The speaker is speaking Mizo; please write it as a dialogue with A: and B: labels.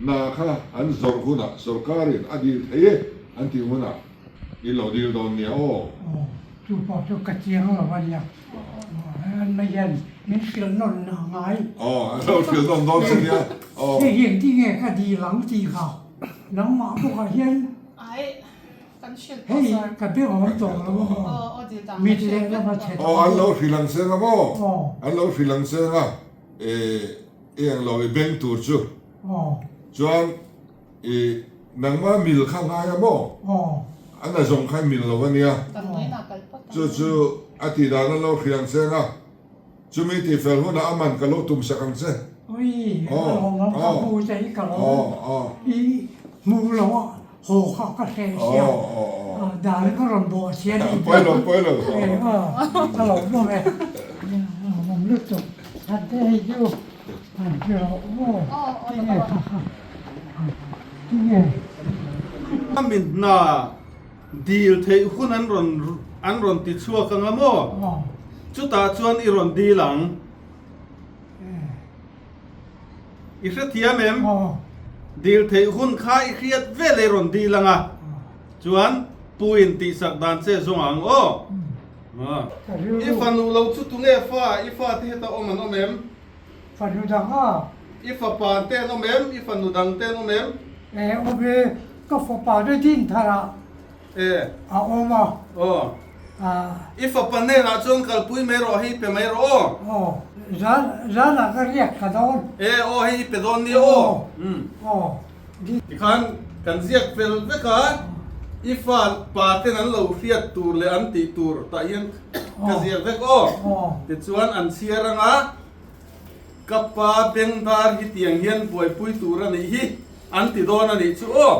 A: Hna kha an zawrh hunah sorkarin a dil thei e an tih hunah in lo dil dawn nia aw.
B: Aw, chu pawh chu ka chiang lo a nia. An mai hian min hrilh nawn a ngai.
A: Aw, an lo hrilh nawn dawn che nia. Aw.
B: Hei hi engtin nge ka dil ang tih kha nangmah bawkah hian hei ka be awm tawh lo a maw? Mit lehlam a chhe
A: tawh. Aw, an lo hrilh ang che nga maw? An lo hrilh ang che nga. I eng lo i beng tur chu. Chuan i nangma mil kha ngai a maw? A na zawng kha i mil lo a nia. Chu chu a tih dan a lo hriang cheng a, chumi tih fel hunah a man ka lo tum sak ang che.
B: Ui, a lawm ang ka hmu che hi ka lo i hmu lo a, haw kha ka hreh sia, dan ka rawn bawh sia ni.
A: Pawi lo, pawi lo.
B: Ka lo hmu e, a lawm lutuk. That te hei chu an hre rawh aw tinge kha kha tinge.
C: A mi hna dil theih hun an rawn an rawn ti chhuak anga maw? Chutah chuan i rawn dil ang. I hrethiam em? Dil theih hun kha i hriat veleh i rawn dil anga chuan pu in tihsak dan che zawng ang aw. I fanu lo chu tunge fa? I fate heta awm an awm em?
B: Fanu dang a.
C: I fapa te an awm em? I fanu dang te an awm em?
B: E awm e, ka fapa te din thar ah a awm a.
C: Aw. I fapa hnenah chuan kalpui mai rawh, hei pe mai rawh aw.
B: Aw, zan zanah ka riak ka dawn.
C: E aw, hei i pe dawn nia aw.
B: Aw.
C: Tikhan kan ziak fel vek a, i fa pa ten an lo hriat tur leh an tih tur tah hian ka ziak vek aw. Tichuan an chhiar ang a, ka pa bengdar hi tiang hian buaipui tur a nih hi an ti dawn a nih chu aw.